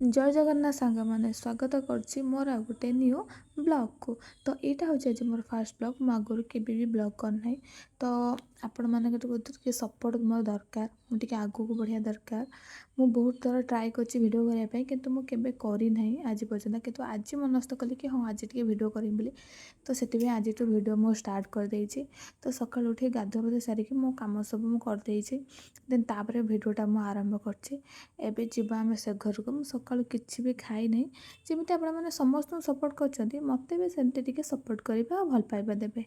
ଜୟ ଜଗନ୍ନାଥ ସାଙ୍ଗମାନେ, ସ୍ୱାଗତ କରୁଛି ମୋର ଆଉ ଗୋଟେ ନ୍ୟୁ ବ୍ଲଗ୍କୁ। ତ ଏଇଟା ହେଉଛି ଆଜି ମୋର ଫାର୍ଷ୍ଟ ବ୍ଲଗ୍। ମୁଁ ଆଗରୁ କେବେ ବି ବ୍ଲଗ୍ କରିନାହିଁ। ତ ଆପଣମାନଙ୍କ ଟିକେ ସପୋର୍ଟ ମୋର ଦରକାର, ମୁଁ ଟିକେ ଆଗକୁ ବଢ଼ିବା ଦରକାର। ମୁଁ ବହୁତ ଥର ଟ୍ରାଏ କରିଛି ଭିଡ଼ିଓ କରିବା ପାଇଁ, କିନ୍ତୁ ମୁଁ କେବେ କରିନାହିଁ ଆଜି ପର୍ଯ୍ୟନ୍ତ। କିନ୍ତୁ ଆଜି ମନସ୍ଥ କଲି କି ହଁ, ଆଜି ଟିକେ ଭିଡ଼ିଓ କରିବି ବୋଲି। ତ ସେଥିପାଇଁ ଆଜିଠୁ ଭିଡ଼ିଓ ମୁଁ ଷ୍ଟାର୍ଟ କରିଦେଇଛି। ତ ସକାଳୁ ଉଠି ଗାଧୁଆ ପାଧୁଆ ସାରିକି ମୋ କାମ ସବୁ ମୁଁ କରିଦେଇଛି, ଦେନ୍ ତାପରେ ଭିଡ଼ିଓଟା ମୁଁ ଆରମ୍ଭ କରିଛି। ଏବେ ଯିବା ଆମେ ସେ ଘରକୁ। ମୁଁ ସକାଳୁ କିଛି ବି ଖାଇନାହିଁ। ଯେମିତି ଆପଣମାନେ ସମସ୍ତଙ୍କୁ ସପୋର୍ଟ କରୁଛନ୍ତି, ମୋତେ ବି ସେମିତି ଟିକେ ସପୋର୍ଟ କରିବେ ଆଉ ଭଲ ପାଇବା ଦେବେ।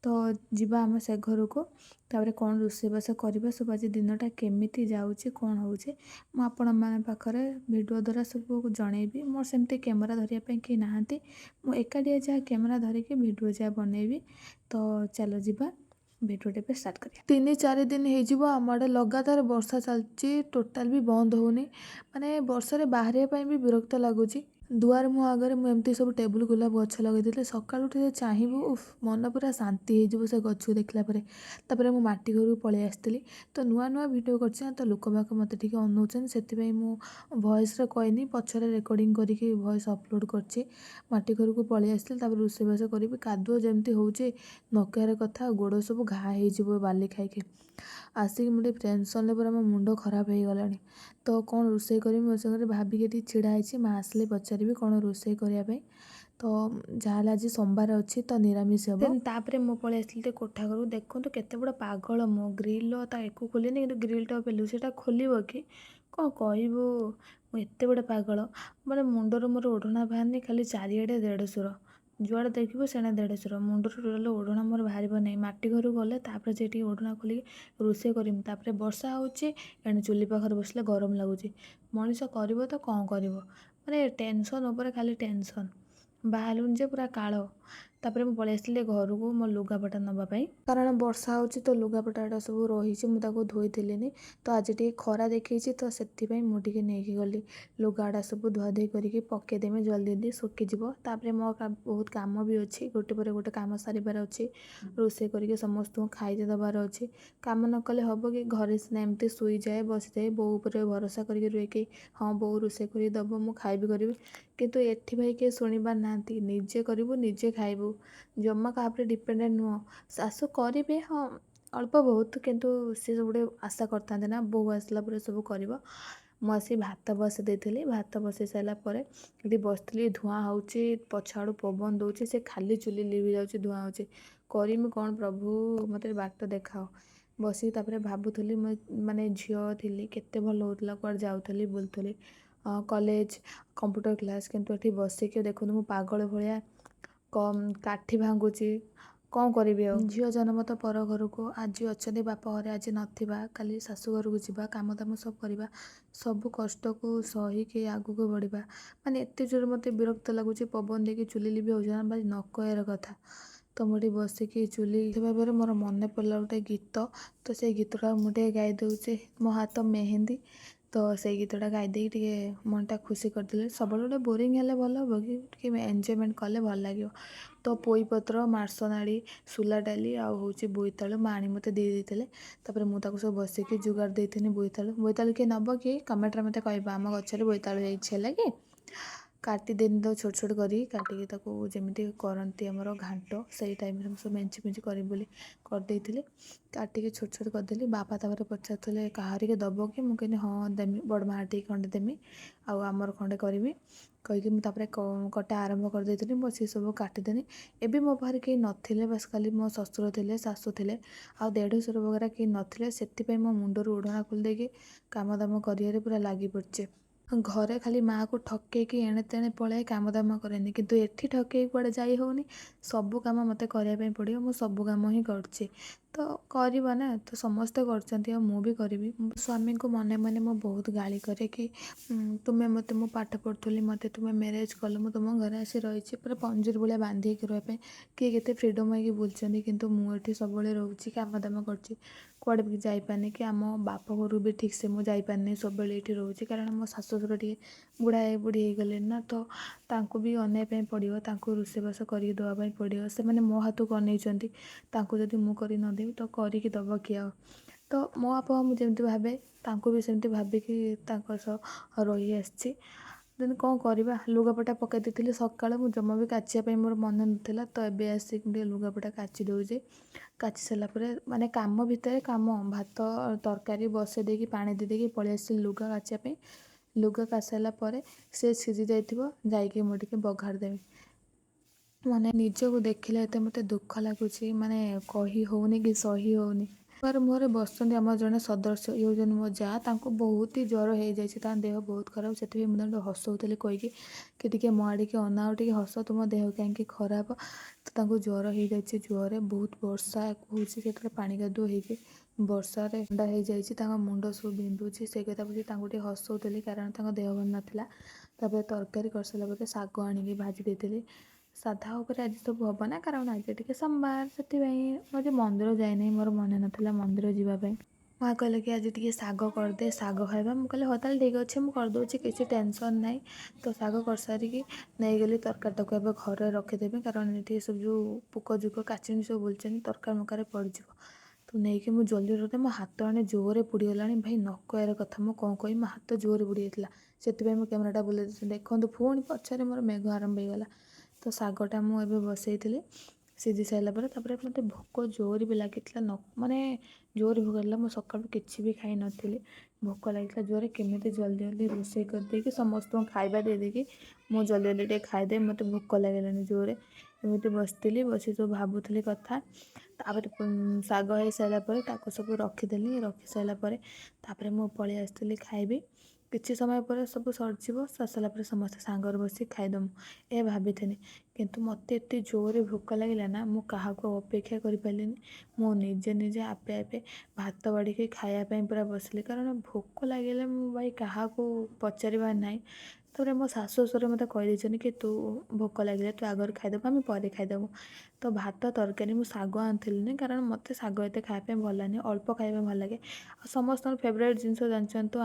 ତ ଯିବା ଆମେ ସେ ଘରକୁ, ତାପରେ କ'ଣ ରୋଷେଇବାସ କରିବା ସବୁ, ଆଜି ଦିନଟା କେମିତି ଯାଉଛି, କ'ଣ ହେଉଛି, ମୁଁ ଆପଣମାନଙ୍କ ପାଖରେ ଭିଡ଼ିଓ ଦ୍ୱାରା ସବୁ ଜଣେଇବି। ମୋର ସେମିତି କ୍ୟାମେରା ଧରିବା ପାଇଁ କେହି ନାହାନ୍ତି, ମୁଁ ଏକାଟିଆ ଯାହା କ୍ୟାମେରା ଧରିକି ଭିଡ଼ିଓ ଯାହା ବନେଇବି। ତ ଚାଲ ଯିବା, ଭିଡ଼ିଓଟା ଏବେ ଷ୍ଟାର୍ଟ କରିବା। 3-4 ଦିନ ହେଇଯିବ ଆମ ଆଡ଼େ ଲଗାତାର ବର୍ଷା ଚାଲିଛି, ଟୋଟାଲ୍ ବି ବନ୍ଦ ହେଉନି। ମାନେ ବର୍ଷାରେ ବାହାରିବା ପାଇଁ ବି ବିରକ୍ତ ଲାଗୁଛି। ଦୁଆର ମୁହଁ ଆଗରେ ମୁଁ ଏମିତି ସବୁ ଟେବୁଲ୍ ଗୋଲାପ ଗଛ ଲଗେଇଥିଲି। ସକାଳୁ ଉଠି ଚାହିଁବୁ, ଉଫ୍, ମନ ପୁରା ଶାନ୍ତି ହେଇଯିବ ସେ ଗଛକୁ ଦେଖିଲା ପରେ। ତାପରେ ମୁଁ ମାଟି ଘରକୁ ପଳେଇ ଆସିଥିଲି। ତ ନୂଆ ନୂଆ ଭିଡ଼ିଓ କରିଛି ନା, ତ ଲୋକ ବାକ ମୋତେ ଟିକେ ଅନଉଛନ୍ତି, ସେଥିପାଇଁ ମୁଁ ଭଏସ୍ରେ କହିନି, ପଛରେ ରେକର୍ଡ଼ିଂ କରିକି ଭଏସ୍ ଅପଲୋଡ଼ କରିଛି। ମାଟି ଘରକୁ ପଳେଇ ଆସିଥିଲି, ତାପରେ ରୋଷେଇବାସ କରିବି। କାଦୁଅ ଯେମିତି ହେଉଛି, ନ କହିବାର କଥା, ଗୋଡ଼ ସବୁ ଘା ହେଇଯିବ ବାଲି ଖାଇକି। ଆସିକି ମୁଁ ଟିକେ ଟେନସନ୍ରେ ପୁରା ମୋ ମୁଣ୍ଡ ଖରାପ ହେଇଗଲାଣି। ତ କ'ଣ ରୋଷେଇ କରିବି ମୋ ସାଙ୍ଗରେ ଭାବିକି ଏଠି ଛିଡ଼ା ହେଇଛି। ମା ଆସିଲେ ପଚାରିବି କ'ଣ ରୋଷେଇ କରିବା ପାଇଁ। ତ ଯାହାହେଲେ ଆଜି ସୋମବାର ଅଛି, ତ ନିରାମିଷ ହେବ। ଦେନ୍ ତାପରେ ମୁଁ ପଳେଇ ଆସିଲି ଟିକେ କୋଠା ଘରକୁ। ଦେଖନ୍ତୁ କେତେ ବଡ଼ ପାଗଳ ମୁଁ, ଗ୍ରିଲ୍ର ତା ଏକୁ ଖୋଲିନି, କିନ୍ତୁ ଗ୍ରିଲ୍ଟା ପେଲୁ ସେଇଟା ଖୋଲିବ କି କ'ଣ କହିବୁ। ମୁଁ ଏତେ ବଡ଼ ପାଗଳ, ମାନେ ମୁଣ୍ଡରୁ ମୋର ଓଢ଼ଣା ବାହାରିନି, ଖାଲି ଚାରିଆଡ଼େ ଦେଢ଼ଶୁର, ଯୁଆଡ଼େ ଦେଖିବ ସେଣେ ଦେଢ଼ଶୁର। ମୁଣ୍ଡରୁ ଟୋଟାଲ୍ ଓଢ଼ଣା ମୋର ବାହାରିବ ନାହିଁ। ମାଟି ଘରକୁ ଗଲେ ତାପରେ ଯାଇ ଟିକେ ଓଢ଼ଣା ଖୋଲିକି ରୋଷେଇ କରିମି। ତାପରେ ବର୍ଷା ହେଉଛି, ଏଣେ ଚୁଲି ପାଖରେ ବସିଲେ ଗରମ ଲାଗୁଛି। ମଣିଷ କରିବ ତ କ'ଣ କରିବ, ମାନେ ଟେନସନ୍ ଉପରେ ଖାଲି ଟେନସନ୍। ବାହାରିଲୁଣି ଯେ ପୁରା କାଳ। ତାପରେ ମୁଁ ପଳେଇ ଆସିଲି ଘରକୁ ମୋ ଲୁଗାପଟା ନେବା ପାଇଁ, କାରଣ ବର୍ଷା ହେଉଛି ତ ଲୁଗାପଟା ଗୁଡ଼ା ସବୁ ରହିଛି, ମୁଁ ତାକୁ ଧୋଇଥିଲିନି। ତ ଆଜି ଟିକେ ଖରା ଦେଖେଇଛି, ତ ସେଥିପାଇଁ ମୁଁ ଟିକେ ନେଇକି ଗଲି। ଲୁଗାଗୁଡ଼ା ସବୁ ଧୁଆଧୁଇ କରିକି ପକେଇଦେମି, ଜଲ୍ଦି ଜଲ୍ଦି ଶୁଖିଯିବ। ତାପରେ ମୋ ବହୁତ କାମ ବି ଅଛି, ଗୋଟେ ପରେ ଗୋଟେ କାମ ସାରିବାର ଅଛି। ରୋଷେଇ କରିକି ସମସ୍ତଙ୍କୁ ଖାଇତେ ଦେବାର ଅଛି। କାମ ନ କଲେ ହେବ କି? ଘରେ ସିନା ଏମିତି ଶୋଇଯାଏ, ବସିଯାଏ, ବୋଉ ଉପରେ ଭରସା କରିକି ରୁହେ କି ହଁ, ବୋଉ ରୋଷେଇ କରିକି ଦେବ, ମୁଁ ଖାଇବି କରିବି। କିନ୍ତୁ ଏଠି ଭାଇ କିଏ ଶୁଣିବାର ନାହାନ୍ତି। ନିଜେ କରିବୁ, ନିଜେ ଖାଇବୁ, ଜମା କାହା ଉପରେ ଡିପେଣ୍ଡେଣ୍ଟ ନୁହଁ। ଶାଶୁ କରିବେ ହଁ, ଅଳ୍ପ ବହୁତ, କିନ୍ତୁ ସେ ଗୋଟେ ଆଶା କରିଥାନ୍ତି ନା, ବୋହୂ ଆସିଲା ପରେ ସବୁ କରିବ। ମୁଁ ଆସି ଭାତ ବସେଇ ଦେଇଥିଲି। ଭାତ ବସେଇ ସାରିଲା ପରେ ଏଠି ବସିଥିଲି। ଧୂଆଁ ହେଉଛି, ପଛ ଆଡ଼ୁ ପବନ ଦେଉଛି, ସେ ଖାଲି ଚୁଲି ଲିଭି ଯାଉଛି, ଧୂଆଁ ହେଉଛି। କରିମି କ'ଣ ପ୍ରଭୁ, ମୋତେ ବାଟ ଦେଖାଅ। ବସିକି ତାପରେ ଭାବୁଥିଲି, ମୁଁ ମାନେ ଝିଅ ଥିଲି କେତେ ଭଲ ହେଉଥିଲା, କୁଆଡ଼େ ଯାଉଥିଲି, ବୁଲୁଥିଲି, କଲେଜ, କମ୍ପ୍ୟୁଟର କ୍ଲାସ୍। କିନ୍ତୁ ଏଠି ବସିକି ଦେଖନ୍ତୁ, ମୁଁ ପାଗଳ ଭଳିଆ କମ୍ କାଠି ଭାଙ୍ଗୁଛି। କ'ଣ କରିବି ଆଉ? ଝିଅ ଜନ୍ମ ତ ପର ଘରକୁ। ଆଜି ଅଛନ୍ତି ବାପ ଘରେ, ଆଜି ନଥିବା, କାଲି ଶାଶୁ ଘରକୁ ଯିବା, କାମ ଦାମ ସବୁ କରିବା, ସବୁ କଷ୍ଟକୁ ସହିକି ଆଗକୁ ବଢ଼ିବା। ମାନେ ଏତେ ଜୋରେ ମୋତେ ବିରକ୍ତ ଲାଗୁଛି, ପବନ ଦେଇକି ଚୁଲି ଲିଭି ହେଉଛି ନା ଭାଇ, ନ କହିବାର କଥା। ତ ମୁଁ ଏଠି ବସିକି ଚୁଲି ଥିବା ପରେ ମୋର ମନେ ପଡ଼ିଲା ଗୋଟେ ଗୀତ। ତ ସେଇ ଗୀତଟା ମୁଁ ଟିକେ ଗାଇ ଦେଉଛି, ମୋ ହାତ ମେହେନ୍ଦି। ତ ସେଇ ଗୀତଟା ଗାଇ ଦେଇକି ଟିକେ ମନଟା ଖୁସି କରିଦେଲି। ସବୁବେଳେ ଗୋଟେ ବୋରିଂ ହେଲେ ଭଲ ହେବ କି? ଟିକେ ଏନ୍ଜୟମେଣ୍ଟ କଲେ ଭଲ ଲାଗିବ। ତ ପୋଇପତ୍ର, ମାର୍ସନାଡ଼ି, ସୁଲା ଡାଲି ଆଉ ହେଉଛି ବୋଇତାଳୁ ମା ଆଣି ମୋତେ ଦେଇ ଦେଇଥିଲେ। ତାପରେ ମୁଁ ତାକୁ ସବୁ ବସିକି ଯୋଗାଡ଼ ଦେଇଥିଲି। ବୋଇତାଳୁ, ବୋଇତାଳୁ କିଏ ନେବ କି, କମେଣ୍ଟରେ ମୋତେ କହିବ। ଆମ ଗଛରେ ବୋଇତାଳୁ ହେଇଛି, ହେଲା କି? କାଟିଦେନି ତାକୁ ଛୋଟ ଛୋଟ କରିକି, କାଟିକି ତାକୁ ଯେମିତି କରନ୍ତି ଆମର ଘାଣ୍ଟ, ସେଇ ଟାଇପ୍ରେ ମୁଁ ସବୁ ମେଞ୍ଚି ମେଞ୍ଚି କରିବି ବୋଲି କରିଦେଇଥିଲି। କାଟିକି ଛୋଟ ଛୋଟ କରିଦେଲି। ବାପା ତାପରେ ପଚାରୁଥିଲେ, କାହାରିକି ଦେବ କି? ମୁଁ କହିଲି ହଁ, ଦେମି, ବଡ଼ ମା ଟିକେ ଖଣ୍ଡେ ଦେମି ଆଉ ଆମର ଖଣ୍ଡେ କରିବି କହିକି ମୁଁ ତାପରେ କଟା ଆରମ୍ଭ କରିଦେଇଥିଲି। ବସିକି ସବୁ କାଟିଦେଲି। ଏବେ ମୋ ପାଖରେ କେହି ନଥିଲେ, ବାସ୍ ଖାଲି ମୋ ଶ୍ୱଶୁର ଥିଲେ, ଶାଶୁ ଥିଲେ, ଆଉ ଦେଢ଼ଶୁର ବଗେରା କେହି ନଥିଲେ। ସେଥିପାଇଁ ମୋ ମୁଣ୍ଡରୁ ଓଢ଼ଣା ଖୋଲି ଦେଇକି କାମ ଦାମ କରିବାରେ ପୁରା ଲାଗି ପଡ଼ିଛି। ଘରେ ଖାଲି ମାଆକୁ ଠକେଇକି ଏଣେ ତେଣେ ପଳାଏ, କାମ ଦାମ କରେନି। କିନ୍ତୁ ଏଠି ଠକେଇକି କୁଆଡ଼େ ଯାଇ ହେଉନି, ସବୁ କାମ ମୋତେ କରିବା ପାଇଁ ପଡ଼ିବ। ମୁଁ ସବୁ କାମ ହିଁ କରୁଛି। ତ କରିବା ନା, ତ ସମସ୍ତେ କରୁଛନ୍ତି ଆଉ ମୁଁ ବି କରିବି। ସ୍ୱାମୀଙ୍କୁ ମନେ ମନେ ମୁଁ ବହୁତ ଗାଳି କରେ କି ତୁମେ ମୋତେ, ମୁଁ ପାଠ ପଢ଼ୁଥିଲି, ମୋତେ ତୁମେ ମ୍ୟାରେଜ୍ କଲ, ମୁଁ ତୁମ ଘରେ ଆସି ରହିଛି ପୁରା ପଞ୍ଜୁରୀ ଭଳିଆ ବାନ୍ଧି ହେଇକି ରହିବା ପାଇଁ। କିଏ କେତେ ଫ୍ରିଡ଼ମ୍ ହେଇକି ବୁଲୁଛନ୍ତି, କିନ୍ତୁ ମୁଁ ଏଠି ସବୁବେଳେ ରହୁଛି, କାମ ଦାମ କରୁଛି, କୁଆଡ଼େ ବି ଯାଇପାରୁନି କି ଆମ ବାପ ଘରୁ ବି ଠିକ୍ସେ ମୁଁ ଯାଇପାରୁନି। ସବୁବେଳେ ଏଇଠି ରହୁଛି, କାରଣ ମୋ ଶାଶୁ ଶ୍ୱଶୁର ଟିକେ ବୁଢ଼ା ବୁଢ଼ୀ ହେଇଗଲେଣି ନା, ତ ତାଙ୍କୁ ବି ଅନେଇବା ପାଇଁ ପଡ଼ିବ, ତାଙ୍କୁ ରୋଷେଇବାସ କରିକି ଦେବା ପାଇଁ ପଡ଼ିବ। ସେମାନେ ମୋ ହାତକୁ ଅନେଇଛନ୍ତି। ତାଙ୍କୁ ଯଦି ମୁଁ କରି ନଦେବି, ତ କରିକି ଦେବ କିଏ ଆଉ? ତ ମୋ ବାପା ମୁଁ ଯେମିତି ଭାବେ, ତାଙ୍କୁ ବି ସେମିତି ଭାବିକି ତାଙ୍କ ସହ ରହିଆସିଛି। ଦେନ୍ କ'ଣ କରିବା, ଲୁଗାପଟା ପକାଇ ଦେଇଥିଲି ସକାଳେ, ମୁଁ ଜମା ବି କାଚିବା ପାଇଁ ମୋର ମନେ ନଥିଲା। ତ ଏବେ ଆସିକି ଟିକେ ଲୁଗାପଟା କାଚି ଦେଉଛି। କାଚି ସାରିଲା ପରେ ମାନେ କାମ ଭିତରେ କାମ, ଭାତ ତରକାରୀ ବସେଇ ଦେଇକି ପାଣି ଦେଇ ଦେଇକି ପଳେଇ ଆସିଲି ଲୁଗା କାଚିବା ପାଇଁ। ଲୁଗା କାଚି ସାରିଲା ପରେ ସେ ସିଝି ଯାଇଥିବ, ଯାଇକି ମୁଁ ଟିକେ ବଘାରି ଦେବି। ମାନେ ନିଜକୁ ଦେଖିଲେ ଏତେ ମୋତେ ଦୁଃଖ ଲାଗୁଛି, ମାନେ କହି ହେଉନି କି ସହି ହେଉନି। ଦୁଆର ମୁହଁରେ ବସିଛନ୍ତି ଆମର ଜଣେ ସଦସ୍ୟ, ଇଏ ହେଉଛନ୍ତି ମୋ ଯାଆ। ତାଙ୍କୁ ବହୁତ ହି ଜ୍ୱର ହେଇଯାଇଛି, ତାଙ୍କ ଦେହ ବହୁତ ଖରାପ। ସେଥିପାଇଁ ମୁଁ ତାଙ୍କୁ ହସଉଥିଲି କହିକି କି ଟିକେ ମୋ ଆଡ଼ିକି ଅନାଅ, ଟିକେ ହସ, ତୁମ ଦେହ କାହିଁକି ଖରାପ। ତ ତାଙ୍କୁ ଜ୍ୱର ହେଇଯାଇଛି ଜୋରରେ, ବହୁତ ବର୍ଷା ହେଉଛି, ସେଥିରେ ପାଣି କାଦୁଅ ହେଇକି ବର୍ଷାରେ ଥଣ୍ଡା ହେଇଯାଇଛି, ତାଙ୍କ ମୁଣ୍ଡ ସବୁ ବିନ୍ଧୁଛି। ସେଇ କଥା ବୁଝି ତାଙ୍କୁ ଟିକେ ହସଉଥିଲି, କାରଣ ତାଙ୍କ ଦେହ ଭଲ ନଥିଲା। ତାପରେ ତରକାରୀ କରିସାରିଲା ପରେ ଶାଗ ଆଣିକି ଭାଜି ଦେଇଥିଲି। ସାଧା ଉପରେ ଆଜି ସବୁ ହେବ ନା, କାରଣ ଆଜି ଟିକେ ସୋମବାର, ସେଥିପାଇଁ ମୁଁ ଆଜି ମନ୍ଦିର ଯାଇନାହିଁ, ମୋର ମନେ ନଥିଲା ମନ୍ଦିର ଯିବା ପାଇଁ। ମା କହିଲେ କି ଆଜି ଟିକେ ଶାଗ କରିଦେ, ଶାଗ ଖାଇବା। ମୁଁ କହିଲି ହଉ ତାହେଲେ ଠିକ୍ ଅଛି, ମୁଁ କରିଦେଉଛି, କିଛି ଟେନସନ୍ ନାହିଁ। ତ ଶାଗ କରିସାରିକି ନେଇଗଲି ତରକାରୀଟାକୁ ଏବେ ଘରେ ରଖିଦେବି, କାରଣ ଏଠି ସବୁ ଯେଉଁ ପୋକ ଜୋକ କାଚିଣ୍ଡି ସବୁ ବୁଲୁଛନ୍ତି, ତରକାରୀ ମରକାରୀ ପଡ଼ିଯିବ। ତ ନେଇକି ମୁଁ ଜଲ୍ଦି ରଖିଦେଲି। ମୋ ହାତ ଏଣେ ଜୋରରେ ପୋଡ଼ିଗଲାଣି ଭାଇ, ନ କହିବାର କଥା, ମୁଁ କ'ଣ କହିବି, ମୋ ହାତ ଜୋରରେ ପୋଡ଼ି ଯାଇଥିଲା, ସେଥିପାଇଁ ମୁଁ କ୍ୟାମେରାଟା ବୁଲେଇ ଦେଇଥିଲି। ଦେଖନ୍ତୁ ପୁଣି ପଛରେ ମୋର ମେଘ ଆରମ୍ଭ ହେଇଗଲା। ତ ଶାଗଟା ମୁଁ ଏବେ ବସେଇଥିଲି, ସିଝି ସାରିଲା ପରେ ତାପରେ ମୋତେ ଭୋକ ଜୋରେ ବି ଲାଗିଥିଲା, ନ ମାନେ ଜୋରେ ଭୋକ ଲାଗିଲା। ମୁଁ ସକାଳୁ କିଛି ବି ଖାଇନଥିଲି, ଭୋକ ଲାଗିଥିଲା ଜୋରେ। କେମିତି ଜଲ୍ଦି ଜଲ୍ଦି ରୋଷେଇ କରିଦେଇକି ସମସ୍ତଙ୍କୁ ଖାଇବା ଦେଇଦେଇକି ମୁଁ ଜଲ୍ଦି ଜଲ୍ଦି ଟିକେ ଖାଇଦେବି, ମୋତେ ଭୋକ ଲାଗିଲାଣି ଜୋରେ। ଏମିତି ବସିଥିଲି, ବସି ସବୁ ଭାବୁଥିଲି କଥା। ତାପରେ ଶାଗ ହେଇସାରିଲା ପରେ ତାକୁ ସବୁ ରଖିଦେଲି। ରଖି ସାରିଲା ପରେ ତାପରେ ମୁଁ ପଳେଇ ଆସିଥିଲି ଖାଇବି। କିଛି ସମୟ ପରେ ସବୁ ସରିଯିବ, ସରି ସାରିଲା ପରେ ସମସ୍ତେ ସାଙ୍ଗରେ ବସିକି ଖାଇଦେବୁ ଏ ଭାବିଥିଲି। କିନ୍ତୁ ମୋତେ ଏତେ ଜୋରରେ ଭୋକ ଲାଗିଲା ନା, ମୁଁ କାହାକୁ ଅପେକ୍ଷା କରିପାରିଲିନି। ମୁଁ ନିଜେ ନିଜେ ଆପେ ଆପେ ଭାତ ବାଢ଼ିକି ଖାଇବା ପାଇଁ ପୁରା ବସିଲି, କାରଣ ଭୋକ ଲାଗିଲେ ମୁଁ ଭାଇ କାହାକୁ ପଚାରିବାର ନାହିଁ। ତାପରେ ମୋ ଶାଶୁ ଶ୍ୱଶୁର ମୋତେ କହିଦେଇଛନ୍ତି କି ତୁ ଭୋକ ଲାଗିଲେ ତୁ ଆଗରେ ଖାଇଦେବୁ, ଆମେ ପରେ ଖାଇଦେବୁ। ତ ଭାତ ତରକାରୀ, ମୁଁ ଶାଗ ଆଣିଥିଲିନି, କାରଣ ମୋତେ ଶାଗ ଏତେ ଖାଇବା ପାଇଁ ଭଲ ଲାଗେନି, ଅଳ୍ପ ଖାଇବା ପାଇଁ ଭଲ ଲାଗେ। ଆଉ ସମସ୍ତଙ୍କର ଫେଭରାଇଟ୍ ଜିନିଷ ଜାଣିଛନ୍ତି ତ,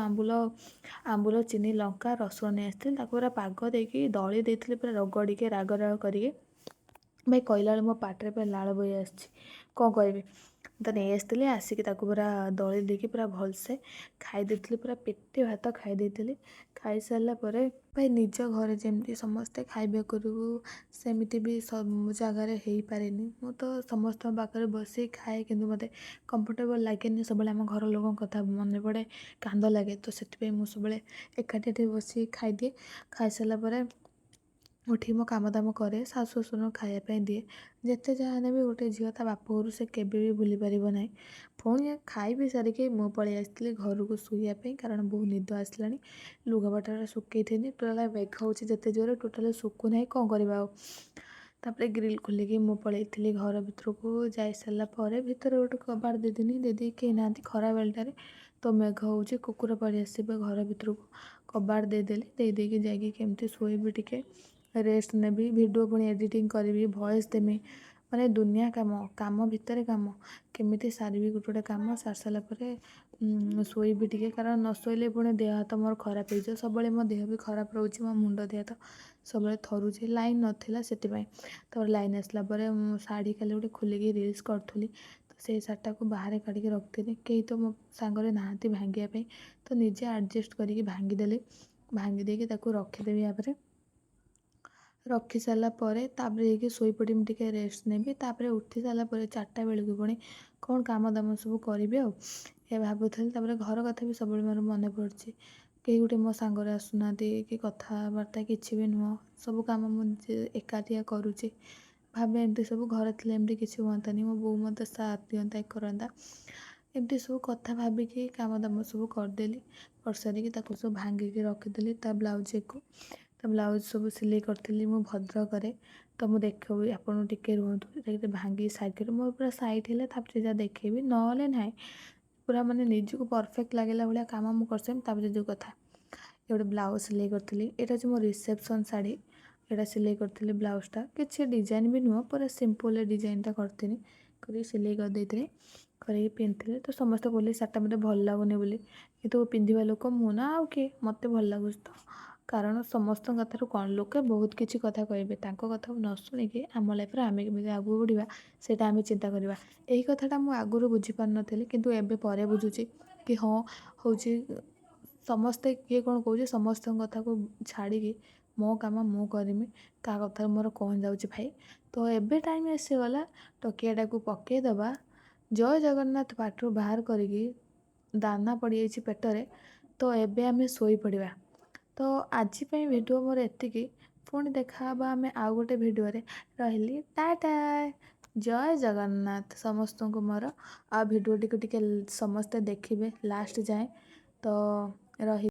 ଆମ୍ବୁଲ, ଚିନି, ଲଙ୍କା, ରସୁଣ ନେଇ ଆସିଥିଲି। ତାକୁ ପୁରା ପାଗ ଦେଇକି ଦଳି ଦେଇଥିଲି, ପୁରା ରଗଡ଼ିକି ରାଗ ରାଗ କରିକି। ଭାଇ କହିଲା ବେଳେ ମୋ ପାଟିରେ ପୁରା ଲାଳ ବୋହି ଆସିଛି, କ'ଣ କହିବି। ତ ନେଇ ଆସିଥିଲି, ଆସିକି ତାକୁ ପୁରା ଦଳି ଦେଇକି ପୁରା ଭଲସେ ଖାଇ ଦେଇଥିଲି, ପୁରା ପେଟେ ଭାତ ଖାଇ ଦେଇଥିଲି। ଖାଇସାରିଲା ପରେ ଭାଇ ନିଜ ଘରେ ଯେମିତି ସମସ୍ତେ ଖାଇବା କରିବୁ, ସେମିତି ବି ସବୁ ଜାଗାରେ ହେଇପାରେନି। ମୁଁ ତ ସମସ୍ତଙ୍କ ପାଖରେ ବସି ଖାଏ, କିନ୍ତୁ ମୋତେ କମ୍ଫର୍ଟେବଲ୍ ଲାଗେନି। ସବୁବେଳେ ଆମ ଘର ଲୋକଙ୍କ କଥା ମନେ ପଡ଼େ, କାନ୍ଦ ଲାଗେ। ତ ସେଥିପାଇଁ ମୁଁ ସବୁବେଳେ ଏକାଠି ଟିକେ ବସିକି ଖାଇଦିଏ। ଖାଇସାରିଲା ପରେ ଉଠି ମୋ କାମ ଦାମ କରେ, ଶାଶୁ ଶ୍ୱଶୁରଙ୍କୁ ଖାଇବା ପାଇଁ ଦିଏ। ଯେତେ ଯାହା ହେଲେ ବି ଗୋଟେ ଝିଅ ତା ବାପ ଘରୁ ସେ କେବେ ବି ଭୁଲି ପାରିବ ନାହିଁ। ପୁଣି ଖାଇ ପିଇ ସାରିକି ମୁଁ ପଳେଇ ଆସିଥିଲି ଘରକୁ ଶୋଇବା ପାଇଁ, କାରଣ ବହୁତ ନିଦ ଆସିଲାଣି। ଲୁଗାପଟା ଶୁଖେଇଥିଲି, ଟୋଟାଲ୍ ମେଘ ହେଉଛି ଯେତେ ଜୋରେ, ଟୋଟାଲି ଶୁଖୁନାହିଁ, କ'ଣ କରିବା ଆଉ। ତାପରେ ଗ୍ରିଲ୍ ଖୋଲିକି ମୁଁ ପଳେଇଥିଲି ଘର ଭିତରକୁ। ଯାଇସାରିଲା ପରେ ଭିତରେ ଗୋଟେ କବାଟ ଦେଇଦେଲି, ଦେଇଦେଇକି କେହି ନାହାନ୍ତି ଖରାବେଳଟାରେ, ତ ମେଘ ହେଉଛି, କୁକୁର ପଳେଇ ଆସିବେ ଘର ଭିତରକୁ। କବାଟ ଦେଇଦେଲି, ଦେଇଦେଇକି ଯାଇକି କେମିତି ଶୋଇବି, ଟିକେ ରେଷ୍ଟ ନେବି, ଭିଡ଼ିଓ ପୁଣି ଏଡ଼ିଟିଂ କରିବି, ଭଏସ୍ ଦେମି, ମାନେ ଦୁନିଆ କାମ, କାମ ଭିତରେ କାମ। କେମିତି ସାରିବି ଗୋଟେ ଗୋଟେ କାମ, ସାରି ସାରିଲା ପରେ ଶୋଇବି ଟିକେ, କାରଣ ନ ଶୋଇଲେ ପୁଣି ଦେହ ହାତ ମୋର ଖରାପ ହେଇଯିବ। ସବୁବେଳେ ମୋ ଦେହ ବି ଖରାପ ରହୁଛି, ମୋ ମୁଣ୍ଡ ଦେହ ହାତ ସବୁବେଳେ ଥରୁଛି। ଲାଇନ୍ ନଥିଲା ସେଥିପାଇଁ। ତାପରେ ଲାଇନ୍ ଆସିଲା ପରେ ମୁଁ ଶାଢ଼ୀ କାଲି ଗୋଟେ ଖୋଲିକି ରିଲ୍ସ କରୁଥିଲି, ତ ସେଇ ଶାଢ଼ୀଟାକୁ ବାହାରେ କାଢ଼ିକି ରଖିଥିଲି। କେହି ତ ମୋ ସାଙ୍ଗରେ ନାହାନ୍ତି ଭାଙ୍ଗିବା ପାଇଁ, ତ ନିଜେ ଆଡ଼ଜଷ୍ଟ କରିକି ଭାଙ୍ଗିଦେଲି। ଭାଙ୍ଗି ଦେଇକି ତାକୁ ରଖିଦେବି। ୟାପରେ ରଖି ସାରିଲା ପରେ ତାପରେ ଯାଇକି ଶୋଇପଡ଼ିବି, ଟିକେ ରେଷ୍ଟ ନେବି। ତାପରେ ଉଠି ସାରିଲା ପରେ 4ଟା ବେଳକୁ ପୁଣି କ'ଣ କାମ ଦାମ ସବୁ କରିବି ଆଉ ଏ ଭାବୁଥିଲି। ତାପରେ ଘର କଥା ବି ସବୁବେଳେ ମୋର ମନେ ପଡ଼ୁଛି। କେହି ଗୋଟେ ମୋ ସାଙ୍ଗରେ ଆସୁନାହାନ୍ତି କି କଥାବାର୍ତ୍ତା କିଛି ବି ନୁହଁ, ସବୁ କାମ ମୁଁ ନିଜେ ଏକାଟିଆ କରୁଛି। ଭାବେ ଏମିତି ସବୁ ଘରେ ଥିଲେ ଏମିତି କିଛି ହୁଅନ୍ତାନି, ମୋ ବୋଉ ମୋତେ ସାଥ୍ ଦିଅନ୍ତା, ଇଏ କରନ୍ତା। ଏମିତି ସବୁ କଥା ଭାବିକି କାମ ଦାମ ସବୁ କରିଦେଲି। କରିସାରିକି ତାକୁ ସବୁ ଭାଙ୍ଗିକି ରଖିଦେଲି ତା ବ୍ଲାଉଜ୍କୁ। ତା ବ୍ଲାଉଜ୍ ସବୁ ସିଲେଇ କରିଥିଲି ମୁଁ ଭଦ୍ରକରେ। ତ ମୁଁ ଦେଖେଇବି ଆପଣଙ୍କୁ, ଟିକେ ରୁହନ୍ତୁ, ଟିକେ ଭାଙ୍ଗିକି ସାଇଡ଼୍ ମୋର ପୁରା ସାଇଡ଼୍ ହେଲେ ତାପରେ ଯାହା ଦେଖେଇବି, ନହେଲେ ନାହିଁ। ପୁରା ମାନେ ନିଜକୁ ପରଫେକ୍ଟ ଲାଗିଲା ଭଳିଆ କାମ ମୁଁ କରିସାରିବି, ତାପରେ ଯେଉଁ କଥା। ଏ ଗୋଟେ ବ୍ଲାଉଜ୍ ସିଲେଇ କରିଥିଲି, ଏଇଟା ହେଉଛି ମୋ ରିସେପସନ୍ ଶାଢ଼ୀ। ଏଇଟା ସିଲେଇ କରିଥିଲି ବ୍ଲାଉଜ୍ଟା, କିଛି ଡିଜାଇନ୍ ବି ନୁହଁ, ପୁରା ସିମ୍ପଲ୍ ଡିଜାଇନ୍ଟା କରିଥିଲି, କରିକି ସିଲେଇ କରିଦେଇଥିଲି, କରିକି ପିନ୍ଧିଥିଲି। ତ ସମସ୍ତେ କହିଲେ ଶାଢ଼ୀଟା ମୋତେ ଭଲ ଲାଗୁନି ବୋଲି, କିନ୍ତୁ ପିନ୍ଧିବା ଲୋକ ମୁଁ ନା ଆଉ କିଏ, ମୋତେ ଭଲ ଲାଗୁଛି ତ। କାରଣ ସମସ୍ତଙ୍କ କଥାରୁ କ'ଣ, ଲୋକେ ବହୁତ କିଛି କଥା କହିବେ, ତାଙ୍କ କଥାକୁ ନ ଶୁଣିକି ଆମ ଲାଇଫ୍ରେ ଆମେ କେମିତି ଆଗକୁ ବଢ଼ିବା ସେଇଟା ଆମେ ଚିନ୍ତା କରିବା। ଏହି କଥାଟା ମୁଁ ଆଗରୁ ବୁଝିପାରୁନଥିଲି, କିନ୍ତୁ ଏବେ ପରେ ବୁଝୁଛି କି ହଁ ହେଉଛି ସମସ୍ତେ କିଏ କ'ଣ କହୁଛି ସମସ୍ତଙ୍କ କଥାକୁ ଛାଡ଼ିକି ମୋ କାମ ମୁଁ କରିମି, କାହା କଥାରେ ମୋର କ'ଣ ଯାଉଛି ଭାଇ। ତ ଏବେ ଟାଇମ୍ ଆସିଗଲା ଟକିଆଟାକୁ ପକାଇଦେବା। ଜୟ ଜଗନ୍ନାଥ ପାଟିରୁ ବାହାର କରିକି ଦାନା ପଡ଼ିଯାଇଛି ପେଟରେ, ତ ଏବେ ଆମେ ଶୋଇପଡ଼ିବା। ତ ଆଜି ପାଇଁ ଭିଡ଼ିଓ ମୋର ଏତିକି, ପୁଣି ଦେଖାହେବା ଆମେ ଆଉ ଗୋଟେ ଭିଡ଼ିଓରେ। ରହିଲି, ଟାଟା, ଜୟ ଜଗନ୍ନାଥ ସମସ୍ତଙ୍କୁ ମୋର। ଆଉ ଭିଡ଼ିଓଟିକୁ ଟିକେ ସମସ୍ତେ ଦେଖିବେ ଲାଷ୍ଟ ଯାଏଁ। ତ ରହି